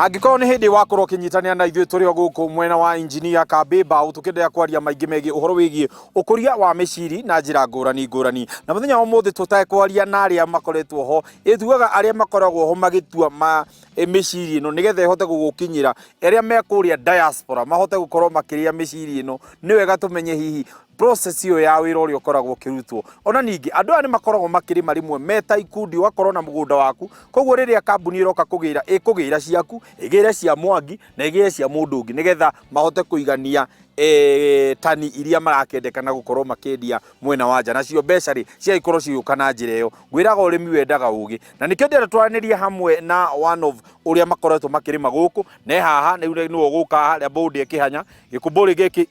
Angĩkorwo nĩ hĩndĩ wakorwo ũkĩnyitanĩra na ithuĩ, tũrĩ o gũkũ mwena wa Engineer Kambĩ tũkĩendelea kwaria maingĩ megiĩ ũhoro wĩgiĩ ũkũria wa mĩciri na njĩra ngũrani ngũrani. Na mũthenya wa ũmũthĩ tũtekwaria na arĩa makoretwo ho, ĩtugaga arĩa makoragwo ho magĩtua ma mĩciri ĩno nĩgetha ĩhote gũgũkinyĩra arĩa me kũrĩa diaspora mahote gũkorwo makĩrĩa mĩciri ĩno. Nĩ wega tũmenye hihi process ĩyo ya wĩra ũrĩa ũkoragwo ũkĩrutwo. Ona ningĩ andũ aya nĩ makoragwo makĩrĩma rĩmwe me ta ikundi, ũgakorwo na mũgũnda waku, koguo rĩrĩa kambuni ĩroka kũgĩra, ĩkũgĩra ciaku, ĩgĩre cia Mwangi na ĩgĩre cia mũndũ ũngĩ, nĩgetha mahote kũigania tani iria marakĩendekana gũkorwo makĩendia mwena wa nja. Nacio mbeca rĩ cigagĩkorwo cigĩũka na njĩra ĩyo. Ngwĩraga ũrĩmi wendaga ũgĩ, na nĩkĩo ndĩrenda twaranĩrie hamwe na one of ũrĩa makoretwo makĩrĩma gũkũ ne haha. Rĩu nĩwe ũgũka haha rĩa mbũndĩ ĩkĩhanya gĩkũmbũrĩ gĩkĩ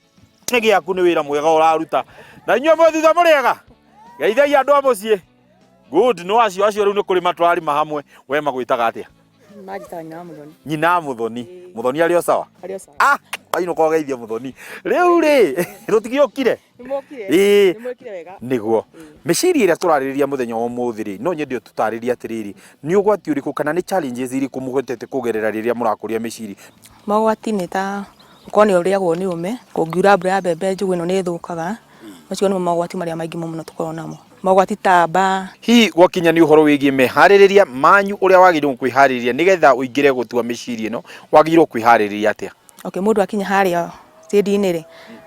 nĩ gĩaku. Nĩ wĩra mwega ũraruta, na inyuĩ mwĩ thutha mũrĩega, geithagia andũ a mũciĩ. Good, no acio acio rĩu nĩ kũrĩma tũrarĩma hamwe. We magwĩtaga atĩa? Manjĩtaga nyina wa Mũthoni. Nyina wa Mũthoni. Mũthoni arĩ o sawa? Arĩ o sawa. Ah, wainũka ũgeithie Mũthoni. Rĩu rĩ, rũtigĩũkire? Nĩmokire. Ĩĩ. Nĩmwĩkire wega. Nĩguo mĩciri ĩrĩa tũrarĩrĩria mũthenya wa ũmũthĩ rĩ, no nyende ũtũtarĩrie atĩrĩrĩ, nĩ ũgwati ũrĩkũ kana nĩ challenges irĩkũ mũhotete kũgerera rĩrĩa mũrakũria mĩciri? Mogwati nĩ ta gũkorwo nĩ ũrĩagwo nĩ ũme, kũngiura mbura ya mbembe njũgũ ĩno nĩ ĩthũkaga. Macio nĩmo mogwati marĩa maingĩ mũno tũkoragwo namo. Mogwati ta mbaa. Hihi gwakinya nĩ ũhoro wĩgiĩ meharĩrĩria manyu, ũrĩa wagĩrĩirwo kwĩharĩrĩria nĩgetha ũingĩre gũtua mĩciri ĩno, wagĩrĩirwo kwĩharĩrĩria atĩa? Okay, mũndũ akinya harĩa stage-inĩ rĩ,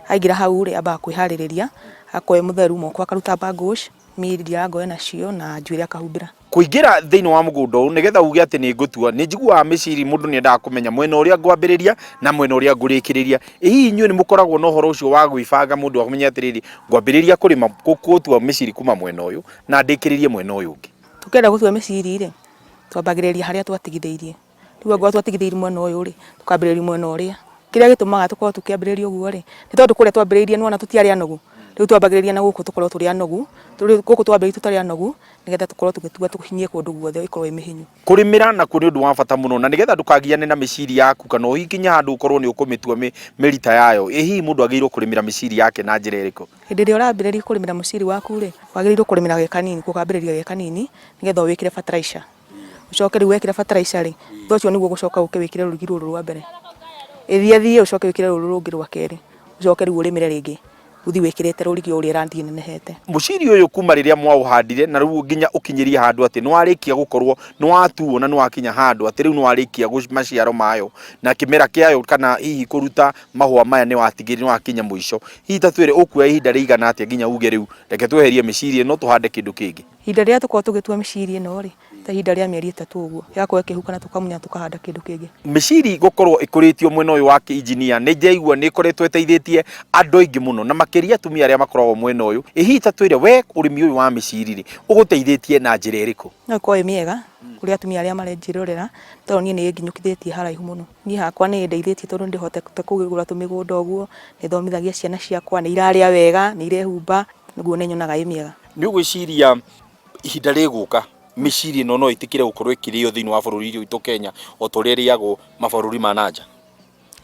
aingĩra hau rĩ, ambaga kwĩharĩrĩria, akoe mũtheru moko, akaruta bangles, iria ngoe nacio na njuĩrĩ akahumbĩra. Kũingĩra thĩinĩ wa mũgũnda ũyũ nĩgetha uge atĩ nĩ ngũtua, nĩ njiguaga mĩciri mũndũ nĩ endaga kũmenya mwena ũrĩa ngwambĩrĩria na mwena ũrĩa ngũrĩkĩrĩria. Ĩ hihi inyuĩ nĩ mũkoragwo na ũhoro ũcio wa gwĩbanga, mũndũ amenye atĩrĩrĩ, ngwambĩrĩria kũrĩma gũtua mĩciri kuma mwena ũyũ na ndĩkĩrĩrie mwena ũyũ ũngĩ? Tũkĩenda gũtua mĩciri rĩ, twambagĩrĩria harĩa twatigithĩirie. Rĩu angĩkorwo twatigithĩirie mwena ũyũ rĩ, tũkambĩrĩria mwena ũrĩa. Kĩrĩa gĩtũmaga tũkorwo tũkĩambĩrĩria ũguo rĩ, nĩ tondũ kũrĩa twambĩrĩirie nĩwona tũtiarĩ anogu. Rĩu twambagĩrĩria na gũkũ tũkorwo tũrĩ anogu, gũkũ twambĩrĩirie tũtarĩ anogu, nĩgetha tũkorwo tũgĩtua tũhinyie kũndũ guothe ĩkorwo ĩ mĩhinyu. Kũrĩmĩra nakuo nĩ ũndũ wa bata mũno, na nĩgetha ndũkagiane na mĩciri yaku kana ũgĩkinye handũ ũkorwo nĩ ũkũmĩtua mĩrita yayo. Ĩ hihi mũndũ agĩrĩirwo kũrĩmĩra mĩciri yake na njĩra ĩrĩkũ? Hĩndĩ ĩrĩa ũrambĩrĩria kũrĩmĩra mũciri waku rĩ, wagĩrĩirwo kũrĩmĩra ge kanini, gũkambĩrĩria ge kanini, nĩgetha ũwĩkĩre fertilizer. Ũcoke rĩu wekĩra fertilizer rĩ, thutha ũcio nĩguo ũgũcoka ũke wĩkĩre rũrigi rũrũ rwa mbere. Ĩthiathiĩ ũcoke wĩkĩre rũrũ rũngĩ rwa kerĩ, ũcoke rĩu ũrĩmĩre rĩngĩ, ũthiĩ wĩkĩrĩte rũrigi o ũrĩa ĩrathiĩ ĩnenehete. Mũciri ũyũ kuma rĩrĩa mwaũhandire na rĩu nginya ũkinyĩrie handũ atĩ nĩwarĩkia gũkorwo nĩwatuo na nĩwakinya handũ atĩ rĩu nĩwarĩkia maciaro mayo na kĩmera kĩayo kana hihi kũruta mahũa maya nĩwakinya mũico, hihi ta twĩre ũkuoya ihinda rĩigana atĩa nginya uge rĩu reke tweherie mĩciri ĩno tũhande kĩndũ kĩngĩ? Ihinda rĩrĩa tũkoragwo tũgĩtua mĩciri ĩno rĩ, ta ihinda rĩa mĩeri 3 ũguo, ĩgakorwo ĩkĩhuka na tũkamunya tũkahanda kĩndũ kĩngĩ. Mĩciri gũkorwo ĩkũrĩtio mwena ũyũ wa kĩ-injinia nĩ ndĩraigua nĩ ĩkoretwo ĩteithĩtie andũ aingĩ mũno na makĩria atumia arĩa makoragwo mwena ũyũ. Ĩ hihi ta twĩre we ũrĩmi ũyũ wa mĩciri rĩ, ũgũteithĩtie na njĩra ĩrĩkũ? No ĩkorwo ĩ mĩega kũrĩ atumia arĩa marenjĩrorera tondũ niĩ nĩ ĩnginyũkithĩtie haraihu mũno. Niĩ hakwa nĩ ĩndeithĩtie tondũ nĩ ndĩhotete kũgũra tũmĩgũnda ũguo, nĩ thomithagia ciana ciakwa, nĩ irarĩa wega, nĩ irehumba, ũguo nĩ nyonaga ĩ mĩega. Nĩ ũgwĩciria ihinda rĩgũka mĩciri ĩno no ĩtĩkĩre gũkorwo ĩkĩrĩo thĩinĩ wa bũrũri witũ Kenya o ta ũrĩa ĩrĩagwo mabũrũri ma na nja?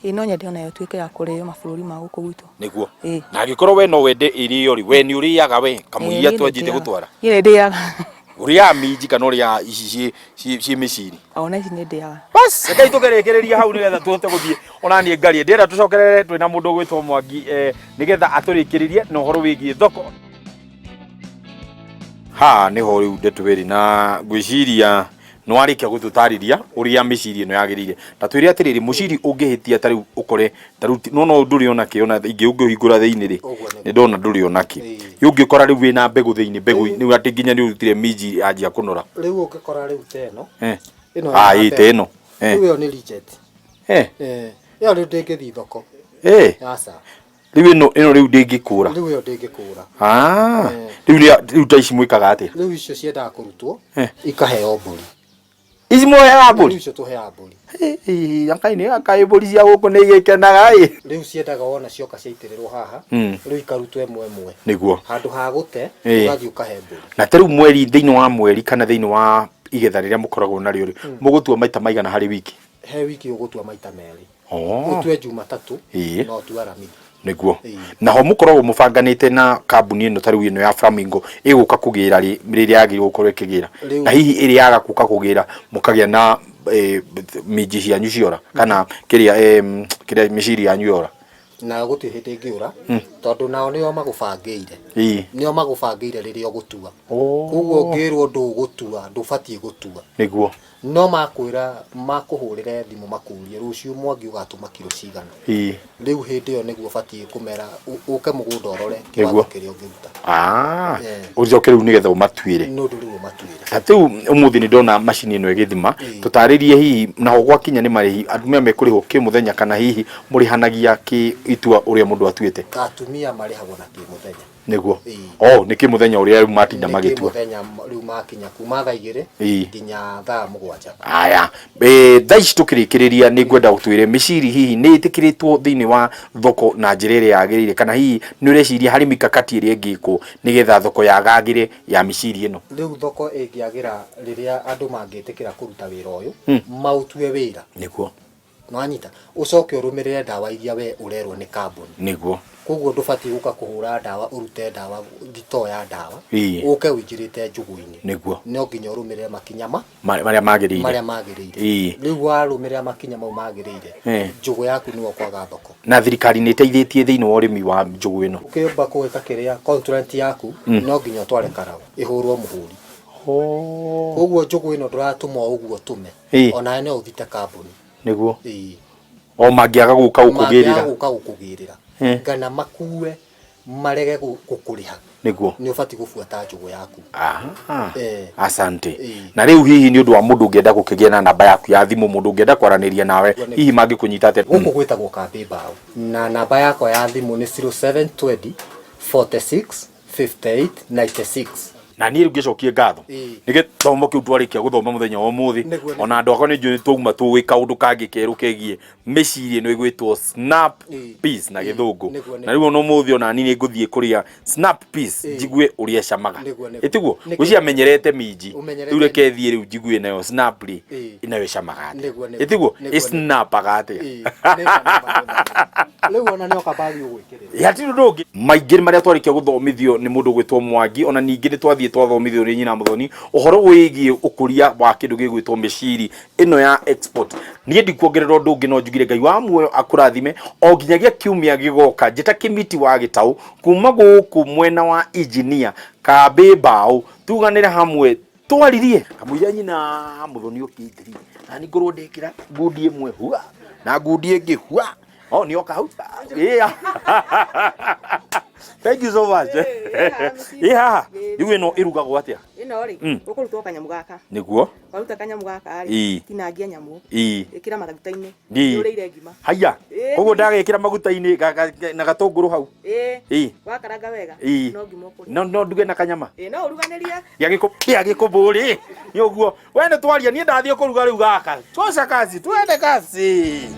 Ĩĩ no nyende onayo ĩtuĩke ya kũrĩo mabũrũri ma gũkũ gwitũ. Nĩguo. Ĩĩ. Na angĩkorwo we no wende ĩrĩo rĩ, we nĩ ũrĩaga we kamũiria Ĩĩ, niĩ twanjĩte nĩndĩaga. gũtwara? Niĩ nĩ ndĩaga. Ũrĩaga minji kana ũrĩaga ici ciĩ mĩciri? Ona ici nĩ ndĩaga. Bas, rekei tũkĩrĩkĩrĩria hau nĩgetha tũhote gũthiĩ ona niĩ ngarie. Ndĩrenda tũcokerere twĩna mũndũ ũgwĩtwo Mwangi nĩgetha atũrĩkĩrĩrie na ũhoro wĩgiĩ thoko. Haha nĩho rĩu ndeto ĩrĩ, na ngwĩciria nĩ warĩkia gũtũtarĩria ũrĩa mĩciri ĩno yagĩrĩire. Ta twĩre atĩrĩrĩ, mũciri ũngĩhĩtia ta rĩu ũkore ta rĩu nĩwona ũyũ ndũrĩ ona kĩ, ona ingĩ ũngĩũhingũra thĩinĩ rĩ, nĩ ndona ndũrĩ ona kĩ. Ĩ ũngĩkora rĩu wĩna mbegũ thĩinĩ, mbegũ rĩu atĩ nginya nĩ ũrutire minji yanjia kũnora. Rĩu ũngĩkora rĩu ta ĩno. Ĩno Ah, ĩna ĩ ta ĩno. Rĩu ĩyo nĩ reject. Ĩyo rĩu ndĩngĩthiĩ thoko. Aca. Rĩu ĩno rĩu ndĩngĩkũra. Rĩu ĩyo ndĩngĩkũra. Ah. Rĩu rĩu ta ici mwĩkaga atĩa? Rĩu icio ciendaga kũrutwo ikaheo mbũri. Ici mũheaga mbũri? Rĩu icio tũheaga mbũri. Akai nĩ akai mbũri cia gũkũ nĩ igĩkenaga ĩ. Rĩu ciendaga wona cioka ciaitĩrĩrwo haha, rĩu ikarutwo ĩmwe ĩmwe. Nĩguo. Handũ ha gũte, ũgathiĩ ũkahe mbũri. Na ta rĩu mweri, thĩinĩ wa mweri kana thĩinĩ wa igetha rĩrĩa mũkoragwo narĩo rĩ, mũgũtua maita maigana harĩ wiki? He wiki ũgũtua maita merĩ. Ũtue Jumatatũ na ũtue Aramithi. Nĩguo. Naho mũkoragwo mũbanganĩte na kambuni ĩno ta rĩu ĩno ya Flamingo ĩgũka kũgĩra rĩ rĩrĩa yagĩrĩirwo gũkorwo ĩkĩgĩra? Na hihi ĩrĩ yaga gũka kũgĩra mũkagĩa na minji cianyu ciora kana kĩrĩa kĩrĩa mĩciri yanyu yora? Nayo gũtirĩ hĩndĩ ĩngĩũra, tondũ nao nĩo magũbangĩire. Nĩo magũbangĩire rĩrĩa ũgũtua. Koguo ũngĩrwo ndũgũtua, ndũbatiĩ gũtua. No makwĩra, makũhũrĩre thimũ makũrie rũciũ Mwangi ũgatũma kiro cigana. Rĩu hĩndĩ ĩyo nĩguo ũbatiĩ kũmera ũke mũgũnda ũrore kĩwango kĩrĩa ũngĩruta. Ũcoke rĩu nĩgetha ũmatuĩre. Nĩ ũndũ rĩu ũmatuĩre. Ta rĩu ũmũthĩ nĩ ndona macini ĩno ĩgĩthima, tũtarĩrie hihi naho gwakinya nĩ marĩhi, atumia mekũrĩhwo kĩmũthenya kana hihi mũrĩhanagia kĩ itua ũrĩa mũndũ atuĩte? Atumia marĩhagwo na kĩmũthenya. Nĩguo. Oh, nĩ kĩmũthenya ũrĩa rĩu matinda Nĩ magĩtua. Kĩmũthenya rĩu makinya kuma thaa 2 nginya thaa 7. Aya, thaa ici tũkĩrĩkĩrĩria nĩ ngwenda ũtwĩre mĩciri hihi nĩ ĩtĩkĩrĩtwo thĩinĩ wa thoko na njĩra ĩrĩa yagĩrĩire, kana hihi nĩ ũreciria harĩ mikakati ĩrĩa ĩngĩkwo nĩgetha thoko yagagĩre ya mĩciri ĩno? Rĩu thoko ĩngĩagĩra rĩrĩa andũ mangĩtĩkĩra kũruta wĩra ũyũ, maũtue wĩra. Nĩwanyita? Ũcoke ũrũmĩrĩre ndawa iria we ũrerwo nĩ kambuni. Koguo ndũbatiĩ gũka kũhũra ndawa ũrute ndawa thitoo ya ndawa, ũke ũingĩrĩte njũgũ-inĩ. No nginya ũrũmĩrĩre makinya ma Marĩa magĩrĩire. Marĩa magĩrĩire. Rĩu warũmĩrĩra makinya mau magĩrĩire, njũgũ yaku nĩwe ũkwaga thoko. Na thirikari nĩ ĩteithĩtie thĩinĩ wa ũrĩmi wa njũgũ ĩno? Ũkĩamba kũgĩka kĩrĩa consultant yaku, no nginya ũtware karaũ ĩhũrwo mũhũri. Koguo njũgũ ĩno ndũratũma o ũguo ũtũme. Onawe no ũthite kambuni. O mangĩaga gũka gũkũgĩrĩra. Mangĩaga gũka gũkũgĩrĩra. Kana makue marege gũkũrĩha. Nĩ ũbatiĩ gũbuata njũgũ yaku. Asante. Na rĩu hihi nĩ ũndũ wa mũndũ ũngĩenda gũkĩgĩa na namba yaku ya thimũ, mũndũ ũngĩenda kwaranĩria nawe, hihi mangĩkũnyita atĩa? Gũkũ gwĩtagwo Kambĩ Mbaũ. Na namba yakwa ya thimũ nĩ 0720 46 58 96. Na niĩ rĩu ngĩcokie ngatho nĩ gĩthomo kĩu twarĩkia gũthoma mũthenya wa ũmũthĩ. Ona andũ akwa nĩ njũĩ twauma tũĩ kaũndũ kangĩ kerũ kegiĩ mĩciri ĩno ĩgwĩtwo snap peas na gĩthũngũ. Na rĩu ona ũmũthĩ ona niĩ nĩ ngũthiĩ kũrĩa snap peas njigue ũrĩa ĩcamaga. Ĩtiguo? Ngwĩciria menyerete minji. Rĩu reke thiĩ rĩu njigue nayo snap rĩ nayo ĩcamaga atĩa. Ĩtiguo? Ĩsnapaga atĩa? Rĩu ona nĩ oka bagi ũgwĩkĩrĩra. Hatirĩ ũndũ ũngĩ maingĩ nĩ marĩa twarĩkia gũthomithio nĩ mũndũ ũgwĩtwo Mwangi. Ona ningĩ nĩ twathiĩ twathomithio nĩ nyina Mũthoni ũhoro wĩgiĩ ũkũria wa kĩndũ gĩgwĩtwo mĩciri ĩno ya export. Niĩ ndikuongerera ũndũ ũngĩ, no njugire Ngai wa muoyo akũrathime o nginyagia kiumia gĩgoka. Njĩta Kĩmiti wa Gĩtaũ kuma gũkũ mwena wa Engineer Kambĩ Mbaũ, tuganĩre hamwe twaririe kamũira nyina Mũthoni ũkĩte rĩ, na niĩ ngorwo ndekĩra ngundi ĩmwe hua na ngundi ĩngĩ hua. Oh, nioka hau. Yeah. Thank you so much. Ĩ haha. Rĩu ĩno ĩrugagwo atĩa? Ĩno rĩ, ũkũruta o kanyamũ gaka. Waruta kanyamũ gaka rĩ, tinangia nyamũ. Ĩkĩra maguta-inĩ. Nĩ ũrĩire ngima. Haiya. Koguo ndagekĩra maguta-inĩ na gatũngũrũ hau. Wakaranga wega. No ngima ũkũrĩa. No no nduge na kanyama. Ĩĩ, no ũruganĩrie. Gĩa gĩkũmbũ rĩ. Nĩ ũguo. We nĩ twaria, niĩ ndathiĩ kũruga rĩu gaka. Tuoca kazi, tuende kazi.